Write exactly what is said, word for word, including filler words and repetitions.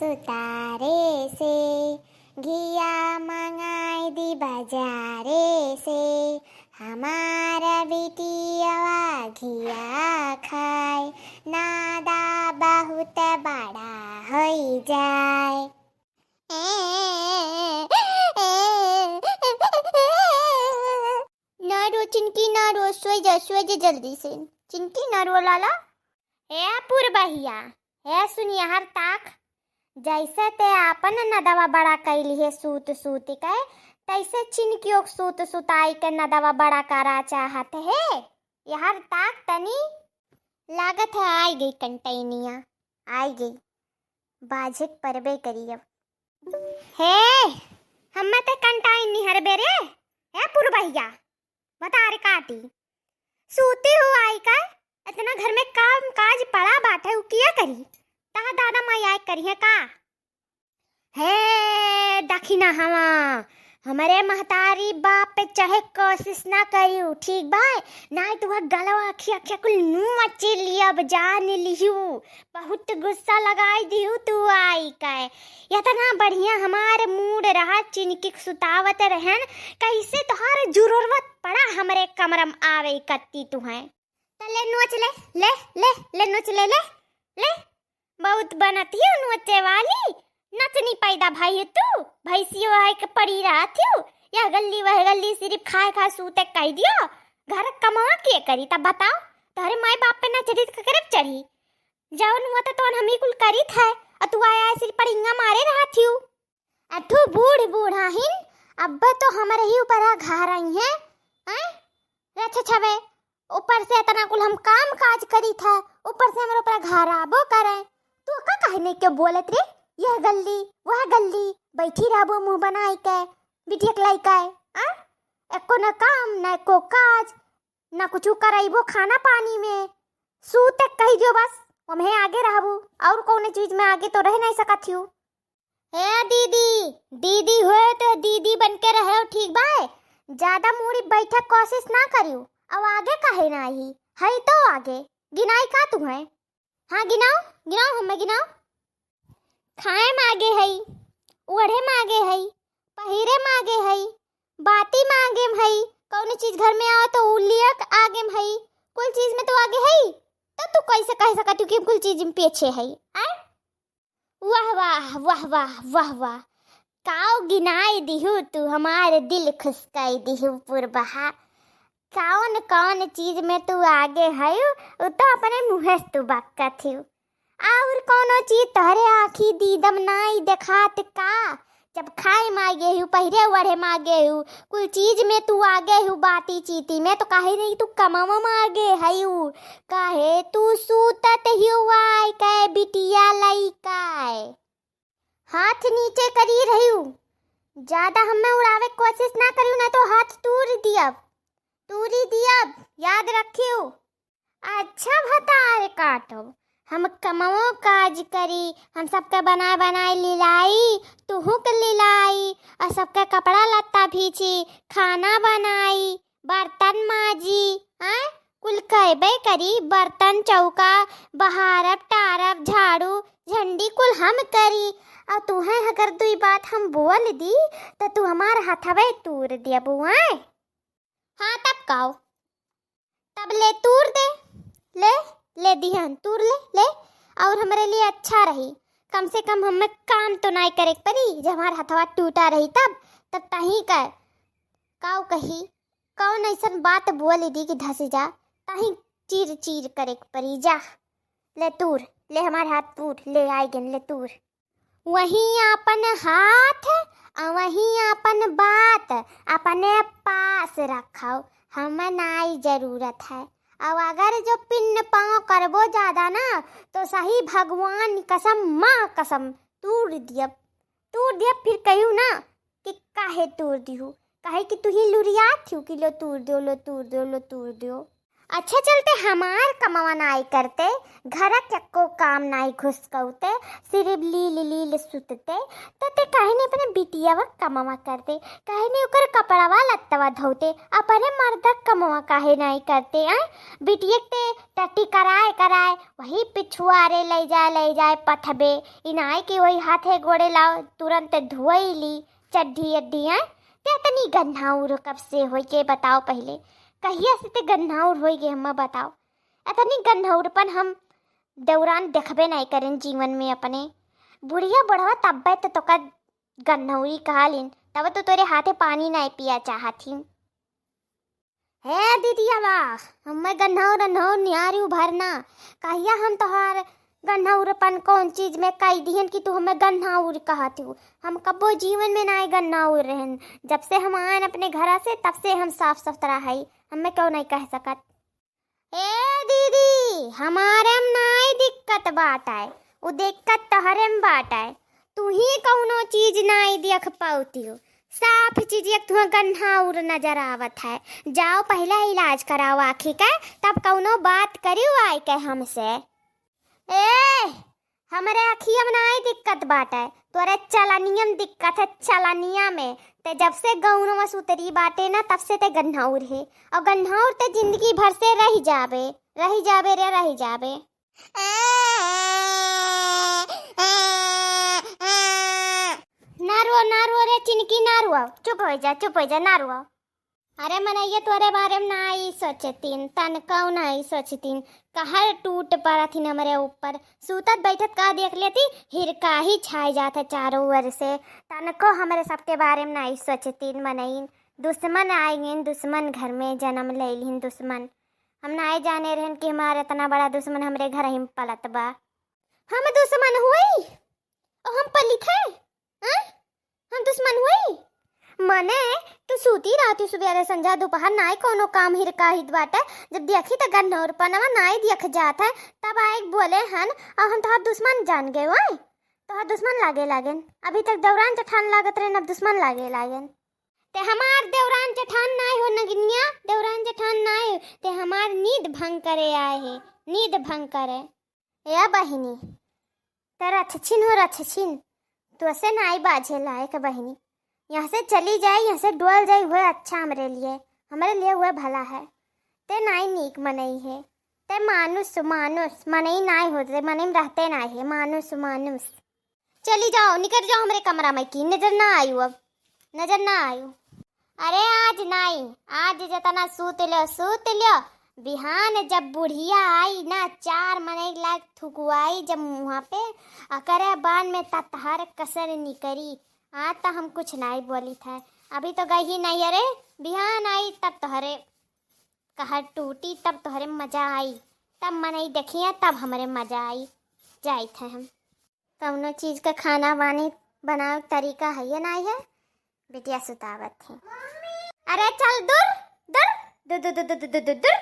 सुतारे से घिया मंगाई दी बजारे से, हमारा बिटियावा घिया खाए, नादा बहुत बड़ा होई जाए। ना रो चिनकी, ना रो, सोए जा, सोए जा जल्दी से। चिनकी, ना रो लाला। ए पुरबहिया, ए सुनिया हर ताक, जैसे ते आपन नदवा बड़ा कैली है सूत सूत के, तैसे चिनकियो के सूत सुताई के नदवा बड़ा करा चाहत है। यहर ताक तनी, लागत है आई गई कंटैनिया, आई गई। बाझे के परबे करी अब। हे, हम्मे ते कंटाइन निहर बेरे, हे पुरबहिया, बता रे काटी। सूती हूँ आई का, इतना घर में काम काज पड़ा बाटे, उ किया करी? तहा दादा माई आए करी है का? हे दखिना हवा, हमरे महतारी बाप पे चढ़े कोशिश ना करियो, ठीक बा? नाहीं तो वह गलवा अखिया अखिया कुल नोच लियब, जान लिहू। बहुत गुस्सा लगाई दिहू तू आई के। इतना बढ़िया हमार मूड रहा, चिनकी के सुतावत रहन, कैसे तोहार जरूरत पड़ा हमरे कमरा में आवे कत्ती तुहैं। त ले नोच ले, ले, ले, ले नोच ले, ले, ले। बहुत बनत ही नोचे वाली, नचनी पैदा भई है तू, भैंसियो है के पड़ी रहत ही, यह गल्ली वह गल्ली सिर्फ खाए खाए सूते कह दियो, घर कमवा के करी? तब बताओ, तोहरे माई बाप पे ना चढ़ी त केकरे पे चढ़ी? जौन हुआ त तौन हम ही कुल करीत है, और तू आया है सिर्फ पड़िंगा मारे रहत ही। अठू बूढ़ बूढ़ा हिन, अब्बे तो हमरे ही ऊपर आ घर आई हैं, हैं? रे छछवे, ऊपर से इतना कुल हम काम काज करी था, ऊपर से हमरे ऊपर घर आबो करे। तू का कहने के बोलत रे? यह गल्ली, वह गल्ली, बैठी रहबो मुंह बनाई के, बिटिया के लाई के, आ? एको न काम, न एको काज, न कुछ करइबो खाना पानी में। सूते कही दियो बस, ओम्हे आगे रहबू, और कौनो चीज में आगे तो रह नहीं सकत हियो। हे दीदी, दीदी होए तो दीदी बन के रहो, ठीक बा? ज्यादा मूड़ी बैठे कोशिश ना करियो। अब आगे काहे ना आई? हई तो आगे। गिनाई का तू है? हाँ गिनाओ, गिनाओ, हमें गिनाओ। खाए में आगे हई, ओढ़े में आगे हई, पहिरे में आगे हई, बाती में आगे में हई, कौनो चीज घर में आओ तो उ लिया के आगे में हई, कुल चीज में तो आगे हई, तो तू कैसे कह सकत हूँ कि हम कुल चीज में पीछे हई? आय? वाह, वाह, वाह, वाह, वाह, वाह। काव गिनाई दिहू तू, हमार दिल खुश कई दिहू पुरबहा। कौन, कौन चीज में तू आगे हयू, उ तो अपने मुँहे से तू बकत हियू। और कौनो चीज तोहरे आँखी दीदम नाई देखात का? जब खाए में आगे हयू, पहिरे ओढ़े में आगे हयू, कुल चीज में तू आगे हयू, बाती चीती में, तो काहे नहीं तू कमावा में आगे हयू? काहे तू सूतत हियू आय के बिटिया लइकाय? हाथ नीचे करी रहियू, ज्यादा हमें उड़ावे के कोशिश ना करियू, ना तो हाथ तूर दियब, तूरी दियब, याद रखियू। अच्छा भतार काटब, हम कमवो काज करी, हम सबके बनाए बनाए लिलाई, तुहू के लिलाई, और सबके कपड़ा लत्ता भींची, खाना बनाई, बर्तन माजी, आय? कुल कइबे करी, बर्तन चौका बहारब, टारब, झाड़ू, झंडी कुल हम करी। और तुहें अगर दुई बात हम बोल दी, तो तू हमार हथवे तूर देबू, आय? हाँ, तब काओ? तब ले तूर दे, ले, ले दिहन, तूर ले, ले, और हमरे लिए अच्छा रही। कम से कम हमें काम तो नाई करे के पड़ी, जब हमार हथवा टूटा रही तब, तब तही का, काऊ कही, कौन ऐसन बात बोल दी कि धस जा, तही चीर चीर करे के पड़ी, जा, ले तूर, ले हमार हाथ तूर, ले आइ गन, ले तूर। वहीं आपन हाथ आ वहीं आपन बात अपने पास रखो, हमें नाई जरूरत है। और अगर जो पिन पाँव करबो ज्यादा ना, तो सही भगवान कसम, माँ कसम, तूर दियब, तूर दियब। फिर कहियो ना कि काहे तूर दिहू, काहे कि तू ही लुरियात हियो कि लो तूर दियो, लो तूर दियो, लो तूर दियो। अच्छा चलते हमार कमवा नाई करते, घर के को काम नाई घुसकौते, सिर्फ लील लील सुतते, तो ते काहे ने अपने बिटिया वा कमवा करते, काहे ने ओकर कपड़वा लत्तवा धोते, अपने मर्द कमवा काहे नाई करते? आय, बिटिया के ते टट्टी कराए कराए वही पिछुआरे ले जाए, ले जाए पथबे, इनाए कि वही हाथे गोड़े लाओ, तुरंत धोई ली चड्ढी अड्ढी। आय, ते इतनी गन्हाउर कब से होई के बताओ पहले, कहिया से ते गन्हाउर होई के हम्मा बताओ? इतनी गन्हाउरपन हम दौरान देखबे नहीं करें जीवन में अपने। बुढ़िया बुढ़वा तब्बे तो तोका गन्हौरी कहा लिन, तब तो तोरे हाथे पानी नहीं पिया चाहत ही। हे दीदिया बा, हमें गन्हौर रन्हौर निहारी उभरना, कहिया हम तोहार गन्हौरपन कौन चीज में कई दिहन कि तू हमें गन्हौर कहत हू? हम कब्बो जीवन में नाई गन्हौर रहन। जब से हम आयन अपने घरा से, तब से हम साफ सुथरा हई, हमें क्यों नहीं कह सकत? ए दीदी, हमारे में नाई दिक्कत बाटे, उ दिक्कत तोहरे में बाटे। तू ही कौनो चीज नाई देख पाउती हो। साफ चीज एक तुहा गन्हाउर नजर आवत है। जाओ पहले इलाज कराओ आँखी के, तब कौनो बात करियो आए के हमसे। ए, हमरे अँखिया में नाई दिक्कत बाटे, तोरे चलनिया में दिक्कत है, चलनिया में। ते जब से गौनवा सुतरी बाटे ना, तब से ते गन्हाउर है, और गन्हाउर ते जिंदगी भर से रह जाबे, रह जाबे रे, रह जाबे। ना रो, ना रो रे चिनकी, ना रो, चुप हो जा, चुप हो जा, ना रो। अरे मनैया तोरे बारे में नाई सोचतीन, तनको नाई सोचतीन, कहर टूट पड़थिन हमरे ऊपर। सूतत बैठत का देख लेती, हिरका ही छाई जात है चारों ओर से। तनको हमरे सबके बारे में नाई सोचतीन मनईन। दुश्मन आइगिन, दुश्मन घर में जन्म ले लिहिन दुश्मन। हम नाई जाने रहन कि हमार इतना बड़ा दुश्मन हमरे घर ही में पलत बा। हम दुश्मन हुई? और हम पलित है? हैं? हम दुश्मन हुई? मने, तू सूती रहती सुबेरे संझा दोपहर, नाई कौनो काम हिरकाहित बाटे। जब देखी त गन्हौरपनवा नाई देख जात है, तब आए बोले हन, और हम तोहार दुश्मन जान गए, ओए? तोहार दुश्मन लागे लागेन। अभी तक दौरान जेठान लागत रहन, अब दुश्मन लागे लागेन। ते हमार दौरान जेठान नाई हो नगिनिया, दौरान जेठान नाई हो, ते हमार नींद भंग करे आए है, नींद भंग करे। ए बहिनी, त रछछिन हो रछछिन, तोसे नाई बाझे लायक बहिनी। यहाँ से चली जाए, यहाँ से डोल जाए, वह अच्छा हमरे लिए, हमरे लिए वह भला है। ते नाई नीक मनई है, ते मानुष, मानुष, मनई नाई होते, मनई में रहते नाई है, मानुष, मानुष। चली जाओ, निकल जाओ हमरे कमरा में की, नजर ना आयु अब, नजर ना आयु। अरे आज नाई, आज जतना सूत ल्यो, सूत ल्यो, बिहान जब बुढ़िया आई ना, चार मनई लाग थुकवाई जब मुँहा पे, अकरे बाद में ततहर कसर निकरी। आज त हम कुछ नाई बोली था, अभी तो गई ही नहीं। अरे बिहान आई तब तोहरे कहर टूटी, तब तोहरे मजा आई, तब मनई देखिया तब हमरे मजा आई। जाइत है हम। कौनो चीज का खाना वानी बनावे के तरीका है ये नाई है, बिटिया सुतावत है। अरे चल दूर, दूर, दूर, दूर, दूर, दूर, दूर, दूर, दूर।